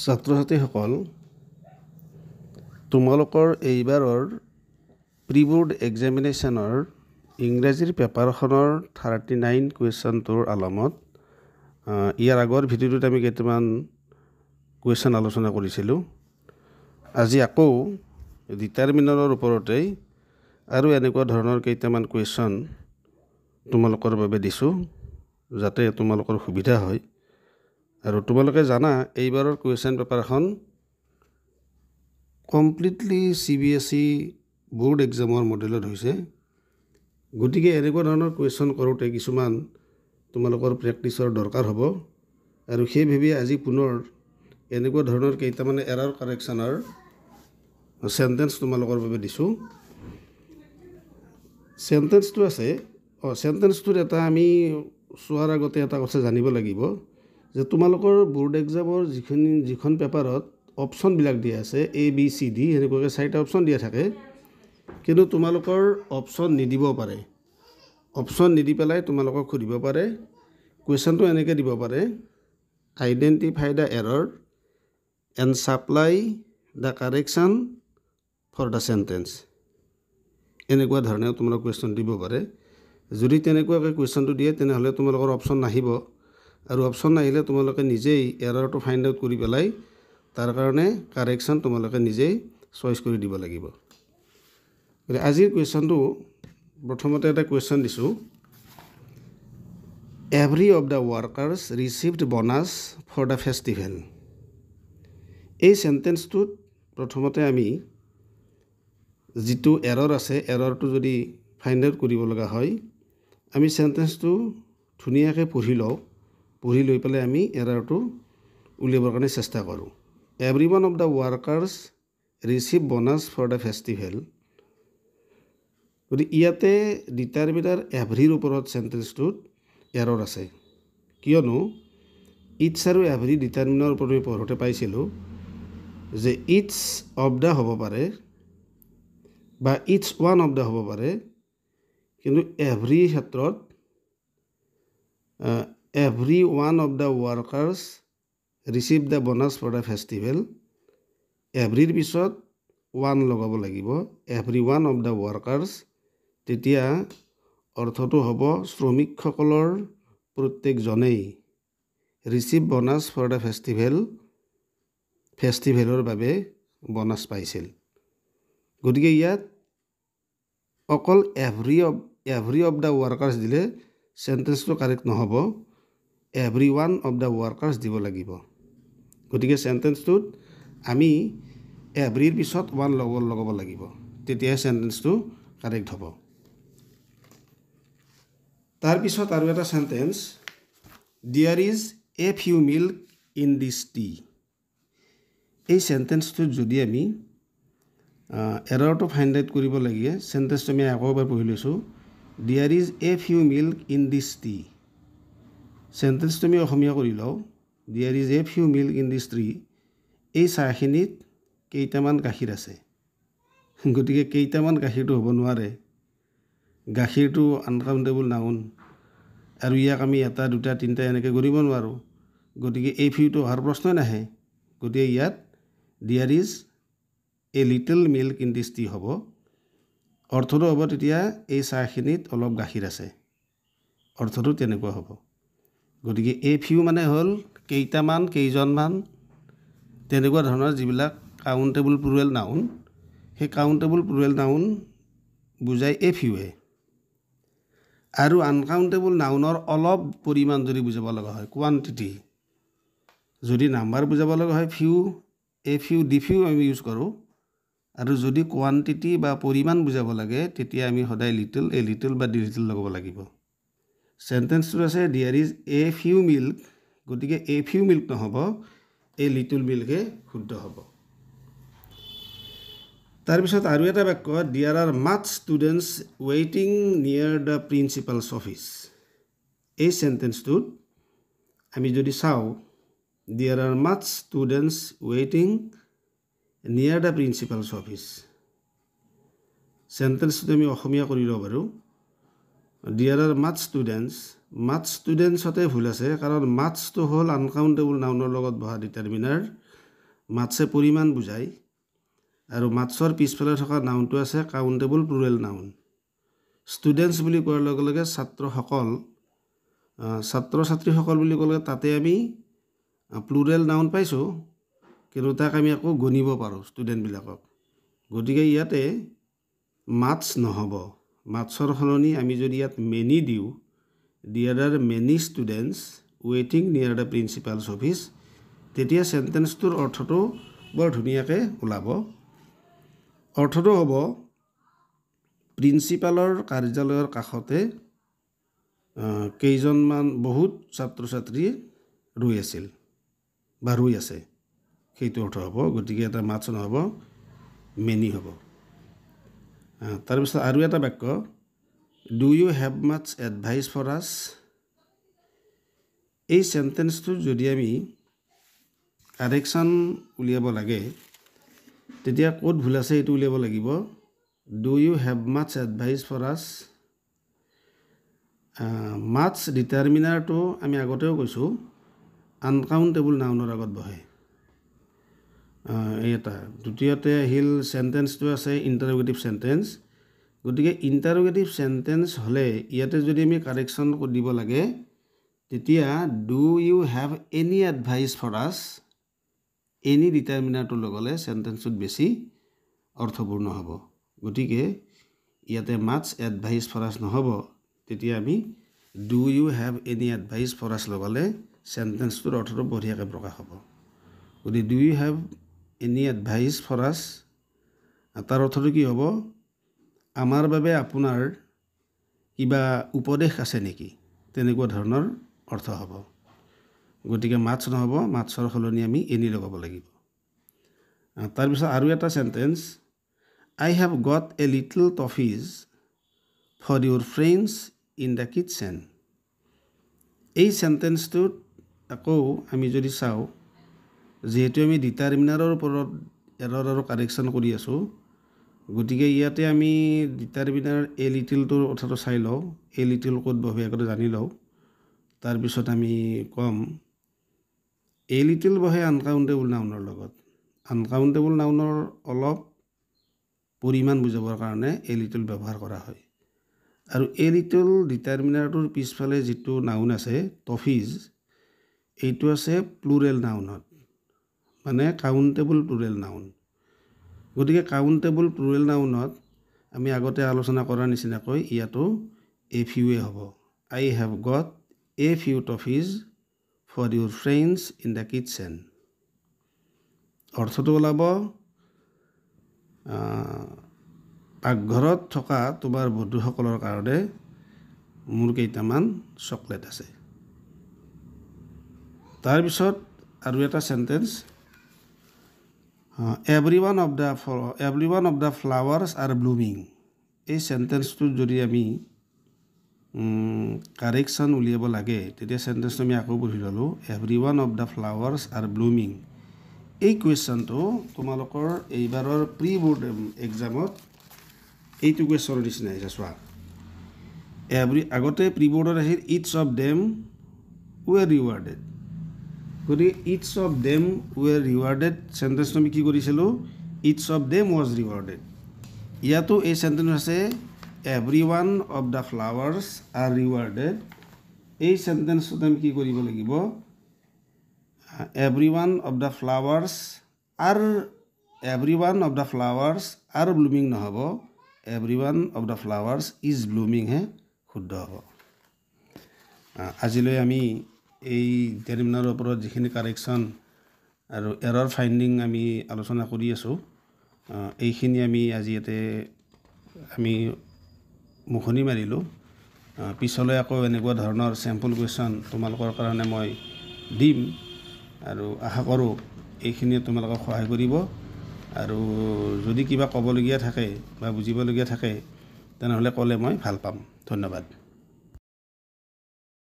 ছাত্ৰ ছাত্ৰীসকল, তোমালোকৰ এইবাৰৰ প্ৰি ব'ৰ্ড এক্সামিনেশ্যনৰ ইংৰাজীৰ পেপাৰখনৰ 39 কুৱেশ্যনটোৰ আলমত ইয়াৰ আগৰ ভিডিঅ'টোত আমি কেইটামান কুৱেশ্যন আলোচনা কৰিছিলোঁ। আজি আকৌ ডিটাৰমিনাৰৰ ওপৰতেই আৰু এনেকুৱা ধৰণৰ কেইটামান কুৱেশ্যন তোমালোকৰ বাবে দিছোঁ, যাতে তোমালোকৰ সুবিধা হয়। আৰু তোমালোকে জানা, এইবাৰৰ কুৱেশ্যন পেপাৰখন কমপ্লিটলি চিবিএছই ব'ৰ্ড এক্সামৰ মডেলত হৈছে। গতিকে এনেকুৱা ধৰণৰ কুৱেশ্যন কৰোঁতে কিছুমান তোমালোকৰ প্ৰেক্টিছৰ দৰকাৰ হ'ব আৰু সেই ভাবি আজি পুনৰ এনেকুৱা ধৰণৰ কেইটামান এৰাৰ কাৰেকশ্যনৰ চেণ্টেঞ্চ তোমালোকৰ বাবে দিছোঁ। চেণ্টেঞ্চটো আছে, চেণ্টেঞ্চটোৰ এটা আমি চোৱাৰ আগতে এটা কথা জানিব লাগিব যে তোমালোকৰ ব'ৰ্ড এক্সামৰ যিখন পেপাৰত অপশ্যনবিলাক দিয়া আছে, এ, বি, চি, ডি, এনেকুৱাকৈ চাৰিটা অপশ্যন দিয়া থাকে, কিন্তু তোমালোকৰ অপশ্যন নিদিব পাৰে। অপশ্যন নিদি পেলাই তোমালোকক সুধিব পাৰে, কুৱেশ্যনটো এনেকৈ দিব পাৰে, "Identify the error and supply the correction for the sentence." এনেকুৱা ধৰণেও তোমালোক কুৱেশ্যন দিব পাৰে। যদি তেনেকুৱাকৈ কুৱেশ্যনটো দিয়ে, তেনেহ'লে তোমালোকৰ অপশ্যন নাহিব আৰু অপশ্যন নাহিলে তোমালোকে নিজেই এৰৰটো ফাইণ্ড আউট কৰি পেলাই তাৰ কাৰণে কাৰেকশ্যন তোমালোকে নিজেই চইচ কৰি দিব লাগিব। গতিকে আজিৰ কুৱেশ্যনটো, প্ৰথমতে এটা কুৱেশ্যন দিছোঁ, "Every of the workers received bonus for the festival." এই চেণ্টেঞ্চটোত প্ৰথমতে আমি যিটো এৰৰ আছে, এৰৰটো যদি ফাইণ্ড আউট কৰিব লগা হয়, আমি চেণ্টেঞ্চটো ধুনীয়াকৈ পঢ়ি লওঁ। পঢ়ি লৈ পেলাই আমি এৰৰটো উলিয়াবৰ কাৰণে চেষ্টা কৰোঁ। "Every one of the workers receive bonus for the festival." গতিকে ইয়াতে ডিটাৰমিনাৰ এভৰিৰ ওপৰত চেণ্টেঞ্চটোত এৰৰ আছে, কিয়নো ইটছ আৰু এভৰি ডিটাৰমিনাৰ ওপৰত আমি পঢ়োঁতে পাইছিলোঁ যে ইটছ অফ the হ'ব পাৰে বা ইটছ ওৱান অফ the হ'ব পাৰে, কিন্তু এভৰি ক্ষেত্ৰত "every one of the workers receive the bonus for the festival", এভৰিৰ পিছত ওৱান লগাব লাগিব, "every one of the workers", তেতিয়া অৰ্থটো হ'ব শ্ৰমিকসকলৰ প্ৰত্যেকজনেই "receive bonus for the festival", ফেষ্টিভেলৰ বাবে বনাছ পাইছিল। গতিকে ইয়াত অকল every of the workers দিলে চেণ্টেঞ্চটো কাৰেক্ট নহ'ব, "every one of the workers" দিব লাগিব। গতিকে চেণ্টেঞ্চটোত আমি এভৰিৰ পিছত ওৱান লগাব লাগিব, তেতিয়াহে চেণ্টেঞ্চটো কাৰেক্ট হ'ব। তাৰপিছত আৰু এটা sentence, "There is a few milk in this tea." এই চেণ্টেঞ্চটোত যদি আমি এৰৰটো ফাইণ্ড আউট কৰিব লাগে, চেণ্টেঞ্চটো আমি আকৌ এবাৰ পঢ়ি লৈছোঁ, "There is a few milk in this tea." চেণ্টেঞ্চটো আমি অসমীয়া কৰি লওঁ, "There is a few milk in this tea", এই চাহখিনিত কেইটামান গাখীৰ আছে। গতিকে কেইটামান গাখীৰটো হ'ব নোৱাৰে, গাখীৰটো আনকাউণ্টেবল নাউন আৰু ইয়াক আমি এটা, দুটা, তিনিটা এনেকৈ গণিব নোৱাৰোঁ। গতিকে এই ফিউটো অহাৰ প্ৰশ্নই নাহে। গতিকে ইয়াত "There is a little milk in this tea" হ'ব। অৰ্থটো হ'ব তেতিয়া এই চাহখিনিত অলপ গাখীৰ আছে, অৰ্থটো তেনেকুৱা হ'ব। গতিকে এ ফিউ মানে হ'ল কেইটামান, কেইজনমান, তেনেকুৱা ধৰণৰ যিবিলাক কাউণ্টেবল প্লুৰেল নাউন, সেই কাউণ্টেবল প্লুৰেল নাউন বুজায় এ ফিউৱে। আৰু আনকাউণ্টেবল নাউনৰ অলপ পৰিমাণ যদি বুজাব লগা হয়, কোৱান্টিটি, যদি নাম্বাৰ বুজাব লগা হয়, few, a few, the few আমি ইউজ কৰোঁ। আৰু যদি কোৱান্টিটি বা পৰিমাণ বুজাব লাগে, তেতিয়া আমি সদায় লিটল, এ লিটল বা দি লিটল লগাব লাগিব। চেণ্টেঞ্চটো আছে "There is a few milk", গতিকে এ ফিউ মিল্ক নহ'ব, এ লিটল মিল্কহে শুদ্ধ হ'ব। তাৰপিছত আৰু এটা বাক্য, "There are much students waiting near the principal's office." এই চেণ্টেঞ্চটোত আমি যদি চাওঁ, "There are much students waiting near the principal's office", চেণ্টেঞ্চটো আমি অসমীয়া কৰি লওঁ বাৰু। "There are much students", much ষ্টুডেণ্টছতে ভুল আছে, কাৰণ মাছটো হ'ল আনকাউণ্টেবল নাউনৰ লগত বহা ডিটাৰমিনাৰ। মাটছে পৰিমাণ বুজায় আৰু মাটছৰ পিছফালে থকা নাউনটো আছে কাউণ্টেবল প্লুৰেল নাউন। ষ্টুডেণ্টছ বুলি কোৱাৰ লগে লগে ছাত্ৰসকল, ছাত্ৰ ছাত্ৰীসকল বুলি ক'লে তাতে আমি প্লুৰেল নাউন পাইছোঁ, কিন্তু তাক আমি আকৌ গণিব পাৰোঁ ষ্টুডেণ্টবিলাকক। গতিকে ইয়াতে মাটছ নহ'ব। মাটছৰ সলনি আমি যদি ইয়াত মেনি দিওঁ, there are many students waiting near the principal's office, তেতিয়া চেণ্টেন্সটোৰ অৰ্থটো বৰ ধুনীয়াকৈ ওলাব। অৰ্থটো হ'ব প্ৰিন্সিপালৰ কাৰ্যালয়ৰ কাষতে কেইজনমান বহুত ছাত্ৰ ছাত্ৰী ৰৈ আছিল বা ৰৈ আছে, সেইটো অৰ্থ হ'ব। গতিকে এটা মাটছ নহ'ব, মেনি হ'ব। তাৰপিছত আৰু এটা বাক্য, do you have much advice for us. এই চেণ্টেন্সটো যদি আমি কাৰেকশ্যন উলিয়াব লাগে তেতিয়া ক'ত ভুল আছে এইটো উলিয়াব লাগিব। Do you have much advice for us, much ডিটাৰমিনাৰটো আমি আগতেও কৈছোঁ আনকাউণ্টেবল নাউনৰ আগত বহে। এই এটা। দ্বিতীয়তে আহিল চেণ্টেন্সটো আছে ইণ্টাৰোগেটিভ চেণ্টেন্স। গতিকে ইণ্টাৰোগেটিভ চেণ্টেন্স হ'লে ইয়াতে যদি আমি কাৰেকশ্যন দিব লাগে তেতিয়া do you have any advice for us, any ডিটাৰমিনাৰটো লগালে চেণ্টেন্সটোত বেছি অৰ্থপূৰ্ণ হ'ব। গতিকে ইয়াতে মাটছ এডভাইচ ফৰ আছ নহ'ব, তেতিয়া আমি do you have any advice for us লগালে চেণ্টেন্সটোৰ অৰ্থটো বঢ়িয়াকৈ প্ৰকাশ হ'ব। গতিকে do you have any advice for us, তাৰ অৰ্থটো কি হ'ব, আমাৰ বাবে আপোনাৰ কিবা উপদেশ আছে নেকি, তেনেকুৱা ধৰণৰ অৰ্থ হ'ব। গতিকে মাটছ নহ'ব, মাটছৰ সলনি আমি এনি লগাব লাগিব। তাৰপিছত আৰু এটা sentence, I have got a little toffees for your friends in the kitchen. এই চেণ্টেন্সটোত আকৌ আমি যদি চাওঁ, যিহেতু আমি ডিটাৰমিনাৰৰ ওপৰত এৰৰ আৰু কাৰেকশ্যন কৰি আছোঁ, গতিকে ইয়াতে আমি ডিটাৰমিনাৰ এ লিটিলটোৰ কথাটো চাই লওঁ। এ লিটিল ক'ত বহে আগতে জানি লওঁ, তাৰপিছত আমি ক'ম। এ লিটিল বহে আনকাউণ্টেবল নাউনৰ লগত। আনকাউণ্টেবল নাউনৰ অলপ পৰিমাণ বুজাবৰ কাৰণে এ লিটিল ব্যৱহাৰ কৰা হয়। আৰু এ লিটিল ডিটাৰমিনাৰটোৰ পিছফালে যিটো নাউন আছে টফিজ, এইটো আছে প্লুৰেল নাউনত, মানে কাউণ্টেবল প্লুৰেল নাউন। গতিকে কাউণ্টেবল প্লুৰেল নাউনত আমি আগতে আলোচনা কৰাৰ নিচিনাকৈ ইয়াতো এ ফিউৱে হ'ব। I have got a few toffees for your friends in the kitchen. অৰ্থটো ওলাব পাকঘৰত থকা তোমাৰ বন্ধুসকলৰ কাৰণে মোৰ কেইটামান চকলেট আছে। তাৰপিছত আৰু এটা sentence, every one of the flowers are blooming. এই চেণ্টেন্সটোত যদি আমি কাৰেকশ্যন উলিয়াব লাগে তেতিয়া চেণ্টেন্সটো আমি আকৌ পঢ়ি ল'লোঁ, every one of the flowers are blooming. এই কুৱেশ্যনটো তোমালোকৰ এইবাৰৰ প্ৰি বৰ্ড এক্সামত এইটো কুৱেশ্যনৰ নিচিনা আহিছে। চোৱা, এভৰি আগতে প্ৰি বৰ্ডত আহিল each of them were rewarded. গতিকে each of them were rewarded চেণ্টেন্সটো আমি কি কৰিছিলোঁ, each of them was rewarded. ইয়াতো এই চেণ্টেন্স আছে every one of the flowers are rewarded. এই চেণ্টেন্সটোত আমি কি কৰিব লাগিব, every one of the flowers are, every one of the flowers are blooming নহ'ব, every one of the flowers is ব্লুমিংহে শুদ্ধ হ'ব। আজিলৈ আমি এই ডিটাৰমিনাৰৰ ওপৰত যিখিনি কাৰেকশ্যন আৰু এৰৰ ফাইণ্ডিং আমি আলোচনা কৰি আছোঁ, এইখিনি আমি আজি ইয়াতে আমি মুখনি মাৰিলোঁ। পিছলৈ আকৌ এনেকুৱা ধৰণৰ চেম্পল কুৱেশ্যন তোমালোকৰ কাৰণে মই দিম আৰু আশা কৰোঁ এইখিনিয়ে তোমালোকক সহায় কৰিব। আৰু যদি কিবা ক'বলগীয়া থাকে বা বুজিবলগীয়া থাকে তেনেহ'লে ক'লে মই ভাল পাম। ধন্যবাদ।